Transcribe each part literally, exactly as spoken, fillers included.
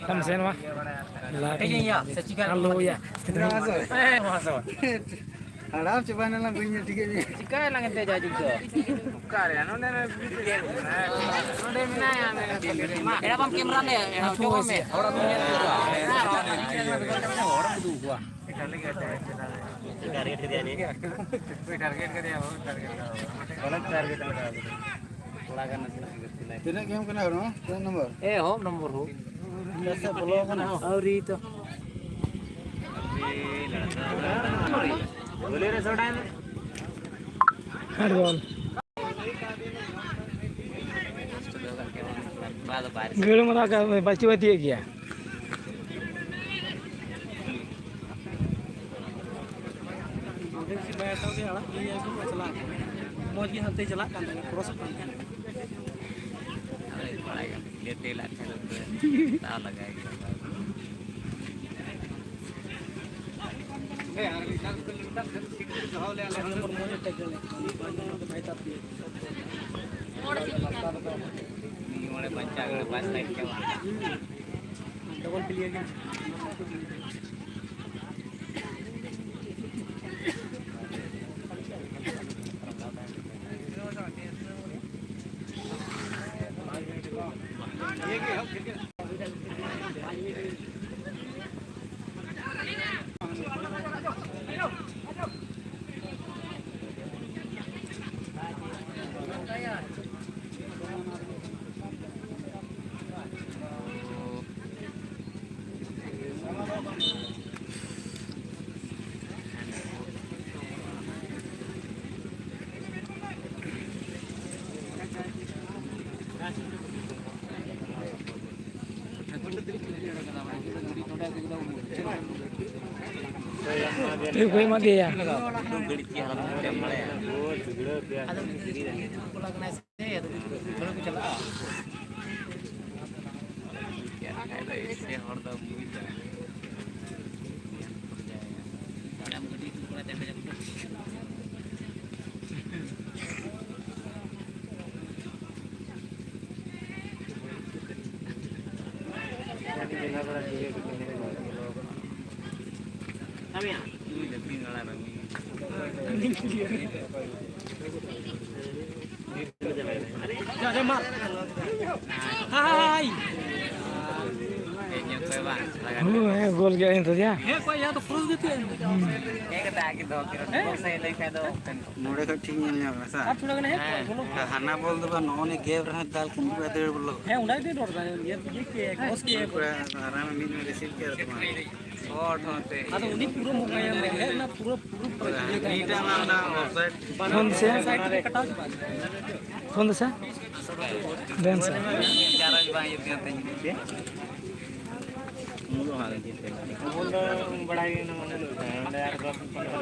ᱠᱟᱢ ᱥᱮᱱ ᱢᱟ᱾ ᱞᱟᱴ ᱟᱞᱚ ᱭᱟ᱾ ᱦᱮᱸ, ᱢᱟ ᱥᱮ᱾ ᱦᱟᱲᱟᱢ ᱪᱟᱵᱟᱭ ᱱᱟᱞᱟᱝ, ᱵᱟᱹᱧ ᱧᱮᱞ ᱴᱷᱤᱠᱮᱫ ᱢᱮᱭᱟ᱾ ᱪᱤᱠᱟᱹᱭ ᱞᱟᱝ ᱮᱱᱛᱮ ᱡᱟᱭᱡᱩᱜᱽ ᱫᱚ? ᱚᱠᱟᱨᱮ? ᱱᱚᱰᱮ, ᱱᱚᱰᱮ ᱢᱮᱱᱟᱭᱟ, ᱱᱚᱰᱮ ᱢᱮᱱᱟᱭᱟ᱾ ᱢᱟ, ᱮᱲᱟ ᱵᱟᱢ ᱠᱮᱢᱨᱟ ᱞᱮ, ᱮᱲᱟ ᱦᱚᱪᱚ ᱠᱚᱜ ᱢᱮ᱾ ᱦᱚᱲ ᱠᱚ ᱧᱮᱞ ᱠᱚᱣᱟ᱾ ᱦᱚᱲ ᱠᱚ ᱩᱫᱩᱜ ᱠᱚᱣᱟ᱾ ᱴᱟᱨᱜᱮᱴ ᱠᱮᱫᱮᱭᱟ ᱱᱤᱭᱟᱹ᱾ ᱴᱟᱨᱜᱮᱴ ᱠᱮᱫᱮᱭᱟ, ᱵᱟᱵᱩ, ᱴᱟᱨᱜᱮᱴ ᱫᱚ᱾ ᱜᱚᱞᱚᱛ ᱴᱟᱨᱜᱮᱴ ᱞᱮᱠᱟ᱾ ᱛᱤᱱᱟᱹᱜ ᱜᱮᱢ ᱠᱟᱱᱟ ᱦᱚᱲ? ᱛᱤᱱᱟᱹᱜ ᱱᱚᱢᱵᱚᱨ? ᱮ, ᱦᱚᱯ ᱱᱚᱢᱵᱚᱨ ᱦᱚᱯ᱾ ᱟᱹᱣᱨᱤ ᱛᱚ᱾ ᱦᱮᱸᱰ ᱵᱚᱞ᱾ ᱜᱟᱹᱲ ᱢᱟᱨᱟ ᱠᱟ-, ᱵᱟᱹᱪᱩ ᱵᱟᱹᱛᱤᱭᱮᱫ ᱜᱮᱭᱟ᱾ ᱢᱚᱡᱽ ᱜᱮ ᱦᱟᱱᱛᱮ ᱪᱟᱞᱟᱜ ᱠᱟᱱ ᱛᱟᱦᱮᱸᱱᱟ, ᱠᱨᱚᱥᱚᱜ ᱠᱟᱱ ᱛᱟᱦᱮᱸᱱᱟ᱾ ᱰᱚᱵᱚᱞ ᱯᱞᱮᱭᱟᱨ ᱜᱮ᱾ ᱴᱷᱤᱠ ᱦᱩᱭ ᱮᱢᱟ ᱫᱮᱭᱟ᱾ ᱦᱟᱭ᱾ ᱦᱩᱸ, ᱦᱮᱸ, ᱜᱳᱞ ᱜᱮ ᱮᱱ ᱛᱟᱭᱟ᱾ ᱦᱮᱸ, ᱠᱚᱭ ᱭᱟ ᱫᱚ ᱠᱨᱚᱥ ᱜᱮ ᱛᱟᱦᱮᱸ᱾ ᱦᱮᱸ? ᱢᱚᱬᱮ ᱠᱷᱚᱡ ᱴᱷᱤᱠ ᱧᱮᱞ ᱧᱟᱢ ᱢᱮ ᱥᱮ? ᱟᱨ ᱛᱷᱚᱲᱟ ᱜᱟᱱ ᱦᱮᱸ, ᱵᱚᱞᱚ᱾ ᱦᱟᱱᱟ ᱵᱚᱞ ᱫᱚ ᱵᱟᱝ, ᱱᱚᱜᱼᱚ ᱱᱤᱭᱟᱹ ᱜᱮᱯ ᱨᱮᱦᱚᱸ ᱫᱟᱞ ᱠᱤᱱ ᱠᱚ ᱫᱟᱹᱲ ᱵᱚᱞᱚ᱾ ᱦᱮᱸ, ᱚᱱᱟ ᱜᱮᱛᱚᱧ ᱨᱚᱲ ᱮᱫᱟ, ᱤᱭᱟᱹ, ᱤᱭᱟᱹ ᱠᱮ, ᱠᱨᱚᱥ ᱠᱮ᱾ ᱯᱩᱨᱟᱹ ᱟᱨᱟᱢ ᱢᱤᱫ ᱢᱮ ᱨᱤᱥᱤᱵᱷ ᱠᱮᱫᱟ ᱛᱚ ᱵᱟᱝ᱾ ᱥᱚᱴ ᱦᱚᱸᱛᱮ᱾ ᱟᱫᱚ ᱩᱱᱤ ᱯᱩᱨᱟᱹ ᱢᱚᱠᱟᱭ ᱮᱢ ᱞᱮᱫ ᱚᱱᱟ ᱯᱩᱨᱟᱹ, ᱯᱩᱨᱟᱹ, ᱯᱩᱨᱟᱹ ᱢᱤᱫᱴᱟᱝ ᱢᱟ ᱚᱱᱟ ᱚᱯᱷᱥᱟᱭᱤᱰ᱾ ᱯᱷᱳᱱ ᱥᱮ? ᱥᱟᱭᱤᱰ ᱨᱮ ᱠᱟᱴᱟᱣ ᱪᱟᱵᱟ᱾ ᱯᱷᱳᱱ ᱫᱚ ᱥᱮ? ᱵᱮᱱ ᱥᱮ? ᱪᱟᱨᱡᱽ ᱵᱟᱝ ᱤᱭᱟᱹᱜ ᱠᱟᱱ ᱛᱤᱧ ᱜᱮ᱾ ᱵᱚᱞ ᱫᱚ ᱵᱟᱲᱟᱭ ᱜᱮ ᱢᱮᱱᱟᱜᱼᱟ, ᱚᱸᱰᱮ ᱟᱨ ᱫᱚᱥ ᱯᱚᱱᱨᱚ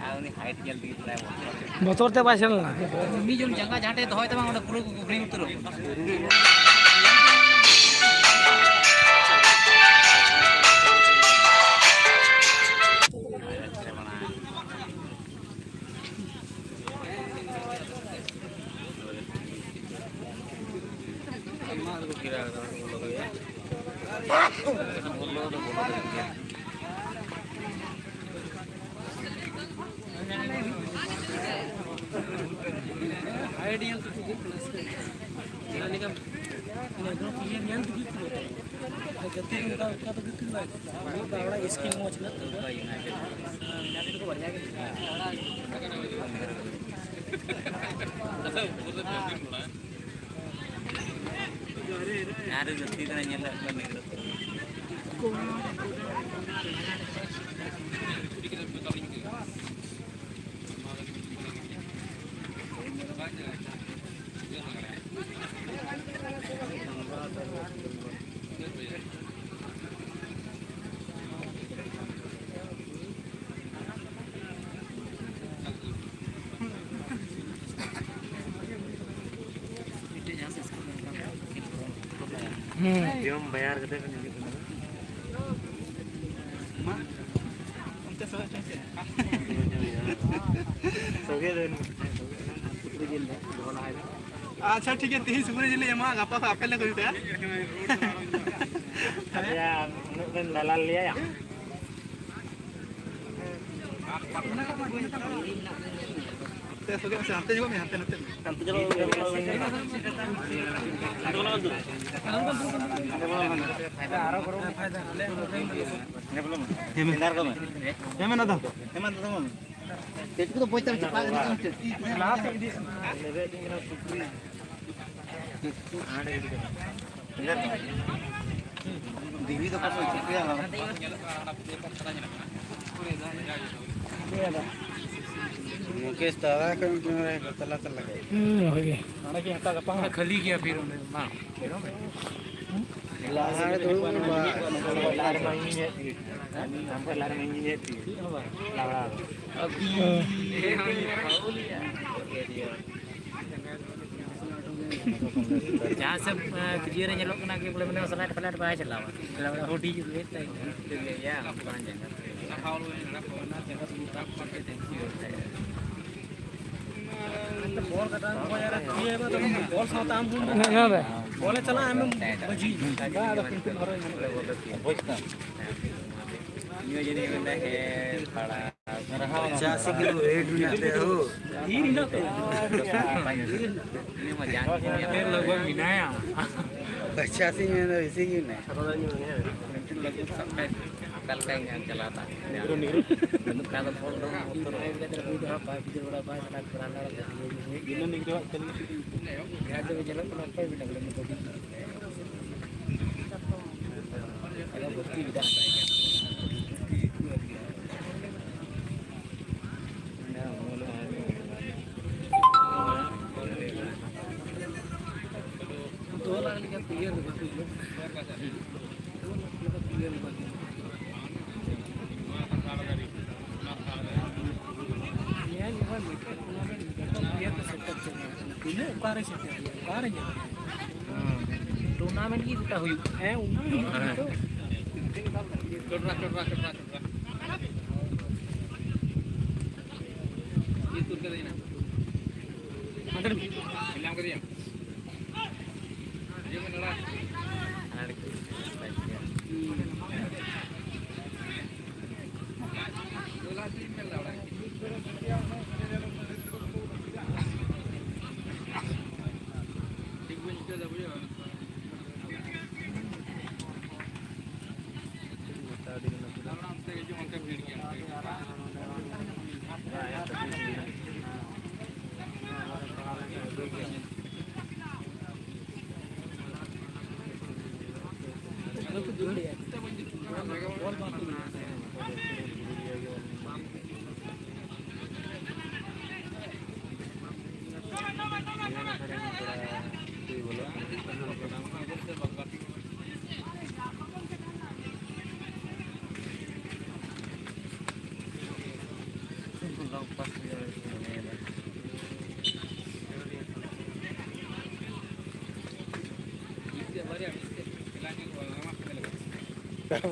ᱟᱨ ᱩᱱᱤ ᱦᱟᱭᱤᱴ ᱧᱮᱞ ᱛᱮᱜᱮ ᱯᱨᱟᱭ ᱵᱚᱛᱚᱨ᱾ ᱵᱚᱛᱚᱨ ᱛᱮ ᱵᱟᱭ ᱥᱮᱱ ᱞᱮᱱᱟ᱾ ᱢᱤᱫ ᱡᱚᱱ ᱡᱟᱸᱜᱟ ᱡᱟᱦᱟᱸ ᱴᱷᱮᱡ ᱫᱚᱦᱚᱭ ᱛᱟᱢᱟ, ᱚᱸᱰᱮ ᱯᱩᱨᱟᱹ ᱜᱷᱩᱜᱽᱨᱤ ᱩᱛᱟᱹᱨᱚᱜ᱾ ᱜᱟᱛᱮ ᱚᱱᱠᱟ, ᱚᱱᱠᱟ ᱫᱚ ᱜᱟᱛᱮ ᱫᱚ ᱵᱟᱭ ᱜᱟᱛᱮᱜᱼᱟ᱾ ᱚᱱᱟ ᱫᱚ ᱚᱱᱟ ᱥᱠᱤᱞ ᱢᱚᱡᱽ ᱢᱮᱱᱟᱜ ᱛᱟᱭᱟ᱾ ᱟᱨ ᱜᱟᱛᱮ ᱠᱟᱱᱟ ᱧᱮᱞ ᱞᱮᱫ ᱠᱚᱣᱟ ᱱᱤᱭᱟᱹ ᱫᱚ᱾ ᱦᱩᱸ᱾ ᱡᱚᱢ ᱵᱟᱭᱟᱨ ᱠᱟᱛᱮ ᱵᱮᱱ ᱦᱤᱡᱩᱜ ᱠᱟᱱᱟ᱾ ᱥᱚᱜᱮ ᱫᱚ ᱥᱩᱠᱨᱤ ᱡᱤᱞ ᱫᱚᱦᱚ ᱞᱟᱦᱟᱭ ᱢᱮ᱾ ᱟᱪᱪᱷᱟ, ᱴᱷᱤᱠ ᱜᱮᱭᱟ, ᱛᱤᱦᱤᱧ ᱥᱩᱠᱨᱤ ᱡᱤᱞ ᱞᱮ ᱮᱢᱟ, ᱜᱟᱯᱟ ᱠᱷᱚᱱ ᱟᱯᱮ ᱞᱮ ᱠᱚᱭᱚᱜ ᱠᱟᱜᱼᱟ᱾ ᱟᱯᱮᱭᱟᱜ ᱩᱱᱟᱹᱜ ᱵᱮᱱ ᱫᱟᱞᱟᱞ ᱞᱮᱭᱟ? ᱦᱟᱱᱛᱮ ᱥᱚᱜᱮ ᱢᱮᱥᱮ, ᱦᱟᱱᱛᱮ ᱧᱚᱜᱚᱜ ᱢᱮ, ᱦᱟᱱᱛᱮ, ᱱᱚᱛᱮ᱾ ᱦᱟᱱᱛᱮ ᱪᱟᱞᱟᱜ ᱢᱮ, ᱦᱟᱱᱛᱮ ᱵᱚᱞᱚ ᱢᱮ᱾ ᱦᱮᱸ, ᱢᱮ᱾ ᱦᱮᱸ, ᱢᱮ, ᱫᱟᱫᱟ᱾ ᱦᱮᱸ, ᱢᱮ, ᱫᱟᱫᱟ, ᱢᱮ᱾ ᱪᱮᱫ ᱠᱚᱫᱚ ᱵᱚᱭ ᱛᱟᱢ ᱪᱟᱯᱟ ᱠᱟᱱᱟ, ᱪᱮᱫ ᱛᱤ ᱛᱮ? ᱞᱟᱦᱟ ᱥᱮᱫ ᱤᱫᱤ᱾ ᱫᱤᱵᱤ ᱫᱚ ᱚᱠᱟ ᱥᱮᱫ ᱪᱤᱠᱟᱹᱭᱟ? ᱢᱩᱠᱮᱥ ᱫᱟᱫᱟ ᱠᱚ ᱛᱟᱞᱟ ᱛᱟᱞᱟ ᱜᱮ᱾ ᱦᱩᱸ, ᱦᱳᱭ᱾ ᱚᱸᱰᱮ ᱜᱮ ᱦᱟᱛᱟᱣ ᱜᱟᱯᱟ ᱦᱚᱸ᱾ ᱠᱷᱟᱹᱞᱤ ᱜᱮᱭᱟ ᱯᱷᱤᱨ ᱚᱸᱰᱮ ᱢᱟ᱾ ᱞᱟᱦᱟ ᱨᱮ ᱫᱩᱲᱩᱵ ᱢᱮ ᱵᱟ᱾ ᱞᱟᱦᱟ ᱨᱮᱢᱟ ᱤᱧ ᱦᱮᱡ ᱛᱮᱜᱮ᱾ ᱟᱢ ᱠᱷᱚᱱ ᱞᱟᱦᱟ ᱨᱮᱢᱟ ᱤᱧ ᱦᱮᱡ ᱛᱮᱜᱮ᱾ ᱞᱟᱦᱟ᱾ ᱡᱟᱦᱟᱸ ᱦᱤᱥᱟᱹᱵ, ᱮᱸ, ᱵᱷᱤᱰᱤᱭᱳ ᱨᱮ ᱧᱮᱞᱚᱜ ᱠᱟᱱᱟ ᱠᱤ ᱵᱚᱞᱮ ᱢᱟᱱᱮ ᱥᱟᱞᱟᱭᱤᱰ ᱯᱷᱟᱞᱟᱭᱤᱰ ᱵᱟᱭ ᱪᱟᱞᱟᱣᱟ᱾ ᱦᱩᱰᱤᱧ ᱨᱮ ᱛᱟᱭ ᱜᱮᱭᱟ, ᱚᱱᱟ ᱡᱟᱭᱜᱟ᱾ ᱵᱚᱞ ᱠᱟᱴᱟ ᱵᱚᱞ ᱥᱟᱶᱛᱮ ᱟᱢ ᱦᱚᱸ ᱵᱚᱞ ᱮ ᱪᱟᱞᱟᱜᱼᱟ, ᱟᱢᱮᱢ ᱵᱟᱹᱡᱷᱤ᱾ ᱵᱟ, ᱟᱫᱚ ᱯᱤᱱᱴᱩ ᱦᱚᱨᱚᱭ ᱧᱟᱢ ᱠᱮᱫᱟ᱾ ᱵᱩᱡᱽ ᱛᱟᱢ? ᱯᱚᱪᱟᱥᱤ ᱠᱤᱞᱳ ᱣᱮᱴ ᱢᱮᱱᱟᱜ ᱛᱟᱭᱟ ᱦᱳ᱾ ᱰᱷᱮᱨ ᱦᱮᱱᱟᱜ ᱛᱟᱭᱟ᱾ ᱰᱷᱮᱨ ᱞᱟᱜᱽ ᱵᱷᱟᱜᱽ ᱢᱮᱱᱟᱭᱟ᱾ ᱯᱚᱪᱟᱥᱤ ᱢᱮᱱᱫᱟ ᱵᱮᱥᱤ ᱜᱮ ᱢᱮᱱᱟᱭᱟ᱾ ᱚᱠᱟ ᱞᱮᱠᱟᱧ ᱧᱟᱢ ᱪᱟᱞᱟᱣ ᱛᱟᱦᱮᱸᱫ? ᱵᱟᱹᱱᱩᱜ ᱠᱷᱟᱱ ᱫᱚ ᱯᱷᱳᱱ ᱫᱚ ᱵᱟᱭ ᱵᱷᱤᱰᱤᱭᱳ ᱵᱟᱲᱟ ᱵᱟᱭ ᱪᱟᱞᱟᱣ ᱠᱟᱱᱟ᱾ ᱡᱟᱦᱟᱸ ᱛᱮᱜᱮ ᱧᱮᱞᱚᱜ ᱠᱟᱱᱟ ᱚᱠᱚᱭ ᱢᱮᱱᱟᱜ ᱵᱚᱞᱮ ᱢᱚᱴᱟᱢᱩᱴᱤ᱾ ᱟᱫᱚ ᱵᱷᱚᱨᱛᱤ ᱢᱮᱱᱟᱜ ᱛᱟᱭ ᱜᱮᱭᱟ᱾ ᱫᱚ ᱞᱟᱜ ᱞᱮᱠᱟ ᱯᱞᱮᱭᱟᱨ ᱫᱚ ᱵᱟᱠᱚ ᱦᱤᱡᱩᱜ᱾ ᱧᱮᱞ ᱢᱮ, ᱡᱚᱛᱚ ᱯᱞᱮᱭᱟᱨ ᱠᱚ ᱥᱮᱴᱮᱨ ᱪᱟᱵᱟ ᱟᱠᱟᱱᱟ᱾ ᱛᱤᱱᱟᱹᱜ ᱚᱠᱟᱨᱮ ᱥᱮᱴᱮᱨ ᱦᱩᱭᱩᱜᱼᱟ, ᱚᱠᱟᱨᱮ ᱧᱟᱢᱚᱜᱼᱟ? ᱴᱩᱨᱱᱟᱢᱮᱱᱴ ᱜᱮ ᱜᱚᱴᱟ ᱦᱩᱭᱩᱜ᱾ ᱦᱮᱸ, ᱚᱱᱟ ᱜᱮ ᱦᱮᱸ᱾ ᱛᱚ᱾ ᱪᱚᱴᱨᱟ, ᱪᱚᱴᱨᱟ, ᱪᱚᱴᱨᱟ, ᱪᱚᱴᱨᱟ᱾ ᱤᱭᱟᱹ ᱛᱩᱨ ᱠᱟᱫᱟᱹᱧ ᱱᱟ᱾ ᱦᱟᱱᱛᱮ ᱨᱮ᱾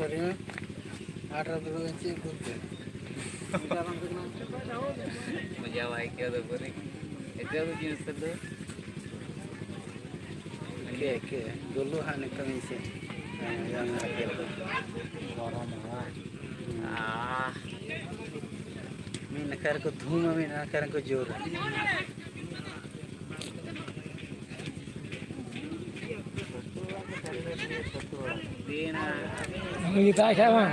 ᱵᱟᱹᱨᱤ ᱢᱟ ᱟᱴ ᱨᱮ ᱫᱩᱲᱩᱵ ᱮᱱ ᱪᱮᱫ ᱵᱚᱞᱛᱮ? ᱢᱚᱡᱟ ᱵᱟᱭ ᱟᱹᱭᱠᱟᱹᱣ ᱫᱟ ᱵᱟᱹᱨᱤ᱾ ᱟᱹᱭᱠᱟᱹᱣ ᱫᱟ ᱡᱤᱱᱤᱥ ᱛᱮᱫ ᱫᱚ᱾ ᱮᱠᱮ, ᱮᱠᱮ, ᱜᱳᱞᱩ ᱦᱟᱸᱜ ᱱᱤᱛᱚᱝ ᱤᱧ ᱥᱮᱫ᱾ ᱦᱮᱸ, ᱵᱟᱝ ᱟᱹᱭᱠᱟᱹᱣ ᱫᱟ᱾ ᱜᱚᱨᱚᱢ ᱦᱚᱸ᱾ ᱟᱦ᱾ ᱢᱤᱫ ᱱᱟᱠᱷᱟ ᱨᱮᱠᱚ ᱫᱷᱩᱢᱟ, ᱢᱤᱫ ᱱᱟᱠᱷᱟ ᱨᱮᱠᱚ ᱡᱳᱨᱟ᱾ ᱩᱱᱤ ᱜᱮ ᱫᱟᱜ ᱠᱷᱟᱡ ᱵᱟᱝ᱾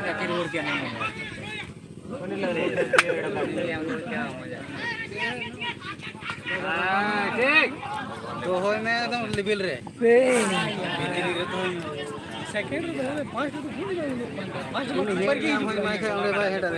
ᱫᱚᱦᱚᱭ ᱢᱮ ᱮᱠᱫᱚᱢ ᱞᱮᱵᱮᱞ ᱨᱮ᱾ ᱥᱮᱠᱮᱱᱰ ᱨᱮ ᱫᱚᱦᱚᱭ ᱢᱮ, ᱯᱟᱸᱪ ᱨᱮᱫᱚ ᱵᱷᱩᱞ ᱜᱮ ᱦᱩᱭᱩᱜ ᱠᱟᱱ ᱛᱟᱭᱟ᱾ ᱯᱟᱸᱪ ᱩᱱᱤ ᱨᱮᱫᱚ ᱦᱮᱰ ᱵᱟᱭ ᱧᱟᱢ ᱦᱩᱭ ᱢᱟᱭ ᱠᱷᱟᱡ ᱚᱸᱰᱮ ᱵᱟᱭ ᱦᱮᱰᱟ᱾